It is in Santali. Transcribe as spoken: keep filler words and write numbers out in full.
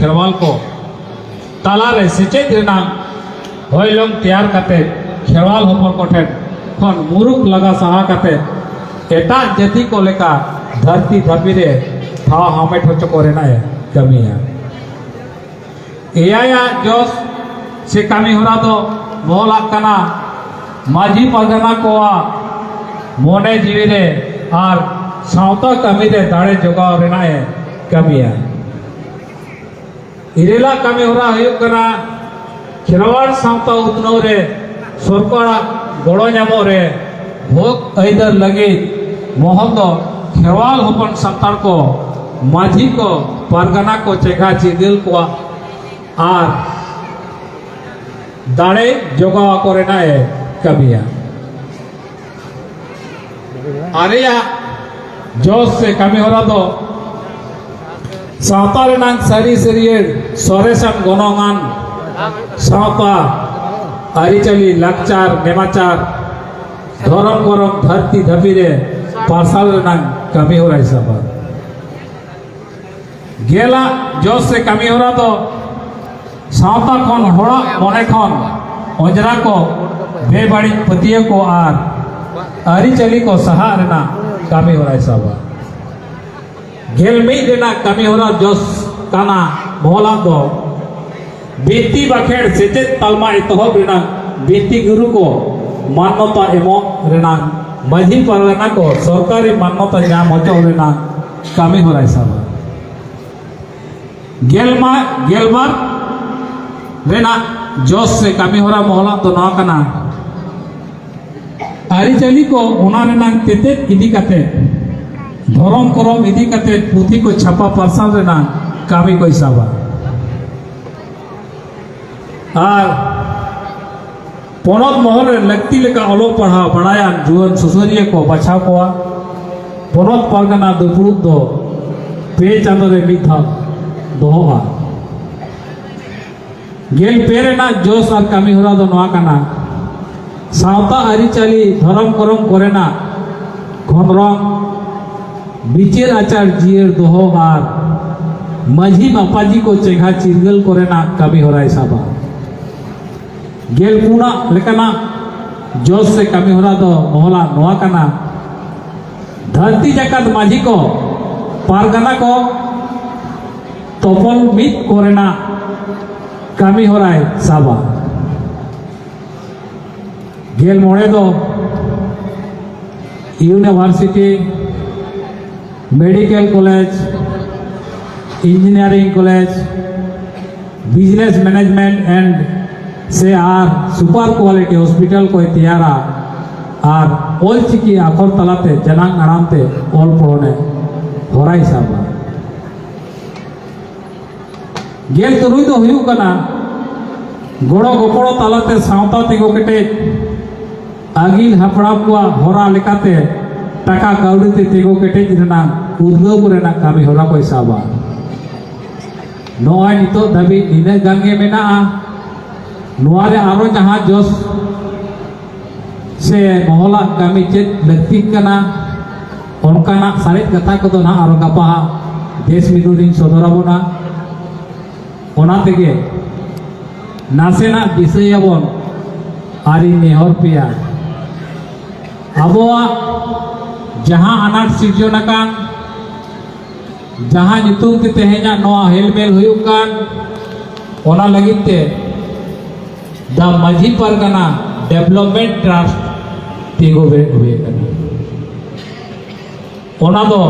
ᱠᱷᱮᱨᱣᱟᱞ ᱠᱚ ᱛᱟᱞᱟᱨᱮ ᱥᱮᱪᱮᱫ ᱨᱮᱱᱟᱜ ᱦᱚᱭᱞᱚᱝ ᱛᱮᱭᱟᱨ ᱠᱟᱛᱮ, ᱠᱷᱮᱨᱣᱟᱞ ᱦᱚᱯᱚᱱ ᱠᱚᱴᱷᱮᱱ ᱠᱷᱚᱱ ᱢᱩᱨᱩᱠ ᱞᱟᱜᱟ ᱥᱟᱦᱟ ᱠᱟᱛᱮ, ᱮᱴᱟᱜ ᱡᱟᱹᱛᱤ ᱠᱚ ᱞᱮᱠᱟ ᱫᱷᱟᱹᱨᱛᱤ ᱫᱷᱟᱹᱵᱤ ᱨᱮ ᱴᱷᱟᱶ ᱦᱟᱢᱮᱴ ᱦᱚᱪᱚ ᱠᱚ ᱨᱮᱱᱟᱜ ᱮ ᱠᱟᱹᱢᱤᱭᱟ᱾ ᱮᱭᱟᱭᱟᱜ ᱡᱚᱥ ᱥᱮ ᱠᱟᱹᱢᱤ ᱦᱚᱨᱟ ᱫᱚ ᱢᱚᱦᱚᱞᱟᱜ ᱠᱟᱱᱟ᱾ ᱢᱟᱹᱡᱷᱤ ᱯᱟᱨᱜᱟᱱᱟ ᱠᱚᱣᱟᱜ ᱢᱚᱱᱮ ᱡᱤᱣᱤ ᱨᱮ ᱟᱨ ᱥᱟᱶᱛᱟ ᱠᱟᱹᱢᱤ ᱨᱮ ᱫᱟᱲᱮ ᱡᱚᱜᱟᱣ ᱨᱮᱱᱟᱜ ᱮ ᱠᱟᱹᱢᱤᱭᱟ᱾ ᱤᱨᱟᱹᱞᱟᱜ ᱠᱟᱹᱢᱤ ᱦᱚᱨᱟ ᱦᱩᱭᱩᱜ ᱠᱟᱱᱟ ᱠᱷᱮᱨᱣᱟᱲ ᱥᱟᱶᱛᱟ ᱩᱛᱱᱟᱹᱣ ᱨᱮ ᱥᱚᱨᱠᱟᱨᱟᱜ ᱜᱚᱲᱚ ᱧᱟᱢᱚᱜ ᱨᱮ ᱦᱚᱠ ᱟᱹᱭᱫᱟᱹᱨ ᱞᱟᱹᱜᱤᱫ ᱢᱚᱦᱚᱞ ᱫᱚ ᱠᱷᱮᱨᱣᱟᱞ ᱦᱚᱯᱚᱱ ᱥᱟᱱᱛᱟᱲ ᱠᱚ, ᱢᱟᱹᱡᱷᱤ ᱠᱚ, ᱯᱟᱨᱜᱟᱱᱟ ᱠᱚ, ᱪᱮᱸᱜᱷᱟ ᱪᱤᱨᱜᱟᱹᱞ ᱠᱚᱣᱟᱜ ᱟᱨ ᱫᱟᱲᱮ ᱡᱚᱜᱟᱣ ᱟᱠᱚ ᱨᱮᱱᱟᱜ ᱮ ᱠᱟᱹᱢᱤᱭᱟ᱾ ᱟᱨᱮᱭᱟᱜ ᱡᱚᱥ ᱥᱮ ᱠᱟᱹᱢᱤ ᱦᱚᱨᱟ ᱫᱚ ᱥᱟᱶᱛᱟ ᱨᱮᱱᱟᱜ ᱥᱟᱹᱨᱤ ᱥᱟᱹᱨᱭᱟᱹᱲ ᱥᱚᱨᱮᱥᱟᱱ ᱜᱚᱱᱚᱝᱟᱱ ᱥᱟᱶᱛᱟ ᱟᱹᱨᱤᱪᱟᱹᱞᱤ, ᱞᱟᱠᱪᱟᱨ, ᱱᱮᱢᱟᱪᱟᱨ, ᱫᱷᱚᱨᱚᱢ ᱠᱚᱨᱚᱢ ᱫᱷᱟᱹᱨᱛᱤ ᱫᱷᱟᱹᱵᱤ ᱨᱮ ᱯᱟᱨᱥᱟᱞ ᱨᱮᱱᱟᱜ ᱠᱟᱹᱢᱤ ᱦᱚᱨᱟᱭ ᱥᱟᱵᱟ᱾ ᱜᱮᱞᱟᱜ ᱡᱚᱥ ᱥᱮ ᱠᱟᱹᱢᱤ ᱦᱚᱨᱟ ᱫᱚ ᱥᱟᱶᱛᱟ ᱠᱷᱚᱱ ᱦᱚᱲᱟᱜ ᱢᱚᱱᱮ ᱠᱷᱚᱱ ᱚᱸᱡᱽᱨᱟ ᱠᱚ, ᱵᱮᱵᱟᱹᱲᱤᱡ ᱯᱟᱹᱛᱭᱟᱹᱣ ᱠᱚ ᱟᱨ ᱟᱹᱨᱤᱪᱟᱹᱞᱤ ᱠᱚ ᱥᱟᱦᱟᱜ ᱨᱮᱱᱟᱜ ᱠᱟᱹᱢᱤ ᱦᱚᱨᱟᱭ ᱥᱟᱵᱟ᱾ ᱜᱮᱞ ᱢᱤᱫ ᱨᱮᱱᱟᱜ ᱠᱟᱹᱢᱤ ᱦᱚᱨᱟ ᱡᱚᱥ ᱠᱟᱱᱟ ᱢᱚᱦᱚᱞᱟᱜ ᱫᱚ ᱵᱤᱱᱛᱤ ᱵᱟᱠᱷᱮᱲ ᱥᱮᱪᱮᱫ ᱛᱟᱞᱢᱟ ᱮᱛᱚᱦᱚᱵ ᱨᱮᱱᱟᱜ ᱵᱤᱱᱛᱤ ᱜᱩᱨᱩ ᱠᱚ ᱢᱟᱱᱱᱚᱛᱟ ᱮᱢᱚᱜ ᱨᱮᱱᱟᱜ ᱢᱟᱹᱡᱷᱤ ᱯᱟᱨᱜᱟᱱᱟ ᱠᱚ ᱥᱚᱨᱠᱟᱨᱤ ᱢᱟᱱᱱᱚᱛᱟ ᱧᱟᱢ ᱦᱚᱪᱚ ᱨᱮᱱᱟᱜ ᱠᱟᱹᱢᱤ ᱦᱚᱨᱟᱭ ᱥᱟᱵᱟ᱾ ᱜᱮᱞᱢᱟ ᱜᱮᱞᱵᱟᱨ ᱨᱮᱱᱟᱜ ᱡᱚᱥ ᱥᱮ ᱠᱟᱹᱢᱤ ᱦᱚᱨᱟ ᱢᱚᱦᱚᱞᱟᱜ ᱫᱚ ᱱᱚᱣᱟ ᱠᱟᱱᱟ, ᱟᱹᱨᱤᱪᱟᱹᱞᱤ ᱠᱚ ᱚᱱᱟ ᱨᱮᱱᱟᱜ ᱛᱮᱛᱮᱫ ᱤᱫᱤ ᱠᱟᱛᱮ, ᱫᱷᱚᱨᱚᱢ ᱠᱚᱨᱚᱢ ᱤᱫᱤ ᱠᱟᱛᱮ ᱯᱩᱛᱷᱤ ᱠᱚ ᱪᱷᱟᱯᱟ ᱯᱟᱨᱥᱟᱞ ᱨᱮᱱᱟᱜ ᱠᱟᱹᱢᱤ ᱠᱚᱭ ᱥᱟᱵᱟ᱾ ᱟᱨ ᱯᱚᱱᱚᱛ ᱢᱚᱦᱚᱞ ᱨᱮ ᱞᱟᱹᱠᱛᱤ ᱞᱮᱠᱟ ᱚᱞᱚᱜ ᱯᱟᱲᱦᱟᱣ ᱵᱟᱲᱟᱭᱟᱱ ᱡᱩᱣᱟᱹᱱ ᱥᱩᱥᱟᱹᱨᱤᱭᱟᱹ ᱠᱚ ᱵᱟᱪᱷᱟᱣ ᱠᱚᱣᱟ᱾ ᱯᱚᱱᱚᱛ ᱯᱟᱨᱜᱟᱱᱟ ᱫᱩᱯᱲᱩᱵ ᱫᱚ ᱯᱮ ᱪᱟᱸᱫᱚ ᱨᱮ ᱢᱤᱫ ᱫᱷᱟᱣ ᱫᱚᱦᱚᱜᱼᱟ᱾ ᱜᱮᱞ ᱯᱮ ᱨᱮᱱᱟᱜ ᱡᱚᱥ ᱟᱨ ᱠᱟᱹᱢᱤ ᱦᱚᱨᱟ ᱫᱚ ᱱᱚᱣᱟ ᱠᱟᱱᱟ, ᱥᱟᱶᱛᱟ ᱟᱹᱨᱤᱪᱟᱹᱞᱤ ᱫᱷᱚᱨᱚᱢ ᱠᱚᱨᱚᱢ ᱠᱚᱨᱮᱱᱟᱜ ᱠᱷᱚᱸᱫᱽᱨᱚᱸᱫᱽ ᱵᱤᱪᱟᱹᱨ ᱟᱪᱟᱨ ᱡᱤᱭᱟᱹᱲ ᱫᱚᱦᱚ ᱟᱨ ᱢᱟᱹᱡᱷᱤ ᱢᱟᱯᱟᱡᱤ ᱠᱚ ᱪᱮᱸᱜᱷᱟ ᱪᱤᱨᱜᱟᱹᱞ ᱠᱚᱨᱮᱱᱟᱜ ᱠᱟᱹᱢᱤ ᱦᱚᱨᱟᱭ ᱥᱟᱵᱟ᱾ ᱜᱮᱞ ᱯᱩᱱᱟᱜ ᱞᱮᱠᱟᱱᱟᱜ ᱡᱚᱥ ᱥᱮ ᱠᱟᱹᱢᱤ ᱦᱚᱨᱟ ᱫᱚ ᱢᱚᱦᱚᱞᱟᱜ ᱱᱚᱣᱟ ᱠᱟᱱᱟ, ᱫᱷᱟᱹᱨᱛᱤ ᱡᱟᱠᱟᱛ ᱢᱟᱹᱡᱷᱤ ᱠᱚ ᱯᱟᱨᱜᱟᱱᱟ ᱠᱚ ᱛᱚᱯᱚᱞ ᱢᱤᱫ ᱠᱚᱨᱮᱱᱟᱜ ᱠᱟᱹᱢᱤ ᱦᱚᱨᱟᱭ ᱥᱟᱵᱟ᱾ ᱜᱮᱞ ᱢᱚᱬᱮ ᱫᱚ university, medical college, engineering college, business management and ᱥᱮ ᱟᱨ ᱥᱩᱯᱟᱨ ᱠᱳᱣᱟᱞᱤᱴᱤ ᱦᱚᱥᱯᱤᱴᱟᱞ ᱠᱚᱭ ᱛᱮᱭᱟᱨᱟ ᱟᱨ ᱚᱞᱪᱤᱠᱤ ᱟᱠᱷᱚᱨ ᱛᱟᱞᱟᱛᱮ ᱡᱟᱱᱟᱢ ᱟᱲᱟᱝ ᱛᱮ ᱚᱞ ᱯᱚᱲᱦᱚᱱᱮ ᱦᱚᱨᱟᱭ ᱥᱟᱵᱟ᱾ ᱜᱮᱞ ᱛᱩᱨᱩᱭ ᱫᱚ ᱦᱩᱭᱩᱜ ᱠᱟᱱᱟ ᱜᱚᱲᱚ ᱜᱚᱯᱚᱲᱚ ᱛᱟᱞᱟᱛᱮ ᱥᱟᱶᱛᱟ ᱛᱤᱸᱜᱩ ᱠᱮᱴᱮᱡ, ᱟᱹᱜᱤᱞ ᱦᱟᱯᱲᱟᱢ ᱠᱚᱣᱟᱜ ᱦᱚᱨᱟ ᱞᱮᱠᱟᱛᱮ ᱴᱟᱠᱟ ᱠᱟᱹᱣᱰᱤ ᱛᱮ ᱛᱤᱸᱜᱩ ᱠᱮᱴᱮᱡ ᱨᱮᱱᱟᱜ ᱩᱫᱽᱜᱟᱹᱣ ᱨᱮᱱᱟᱜ ᱠᱟᱹᱢᱤ ᱦᱚᱨᱟ ᱠᱚᱭ ᱥᱟᱵᱟ᱾ ᱱᱚᱜᱼᱚᱭ ᱱᱤᱛᱚᱜ ᱫᱷᱟᱹᱵᱤᱡ ᱱᱤᱱᱟᱹᱜ ᱜᱟᱱ ᱜᱮ ᱢᱮᱱᱟᱜᱼᱟ᱾ ᱱᱚᱣᱟ ᱨᱮ ᱟᱨᱚ ᱡᱟᱦᱟᱸ ᱡᱚᱥ ᱥᱮ ᱢᱚᱦᱚᱞᱟᱜ ᱠᱟᱹᱢᱤ ᱪᱮᱫ ᱞᱟᱹᱠᱛᱤᱜ ᱠᱟᱱᱟ, ᱚᱱᱠᱟᱱᱟᱜ ᱥᱟᱨᱮᱡ ᱠᱟᱛᱷᱟ ᱠᱚᱫᱚ ᱱᱟᱦᱟᱜ ᱟᱨᱚ ᱜᱟᱯᱟ ᱦᱟᱸᱜ ᱫᱮᱥ ᱢᱤᱫᱩᱱ ᱨᱤᱧ ᱥᱚᱫᱚᱨ ᱟᱵᱚᱱᱟ᱾ ᱚᱱᱟ ᱛᱮᱜᱮ ᱱᱟᱥᱮᱱᱟᱜ ᱫᱤᱥᱟᱹᱭᱟᱵᱚᱱ ᱟᱨᱤᱧ ᱱᱮᱦᱚᱨ ᱯᱮᱭᱟ, ᱟᱵᱚᱣᱟᱜ ᱡᱟᱦᱟᱸ ᱟᱱᱟᱴ ᱥᱤᱨᱡᱚᱱ ᱟᱠᱟᱱ, ᱡᱟᱦᱟᱸ ᱧᱩᱛᱩᱢ ᱛᱮ ᱛᱮᱦᱮᱧᱟᱜ ᱱᱚᱣᱟ ᱦᱮᱞᱢᱮᱞ ᱦᱩᱭᱩᱜ ᱠᱟᱱ, ᱚᱱᱟ ᱞᱟᱹᱜᱤᱫ ᱛᱮ ᱫᱟ ᱢᱟᱹᱡᱷᱤ ᱯᱟᱨᱜᱟᱱᱟ ᱰᱮᱵᱷᱞᱚᱯᱢᱮᱱᱴ ᱴᱨᱟᱥᱴ ᱛᱤᱸᱜᱩ ᱵᱮᱨᱮᱫ ᱦᱩᱭ ᱟᱠᱟᱱᱟ᱾ ᱚᱱᱟ ᱫᱚ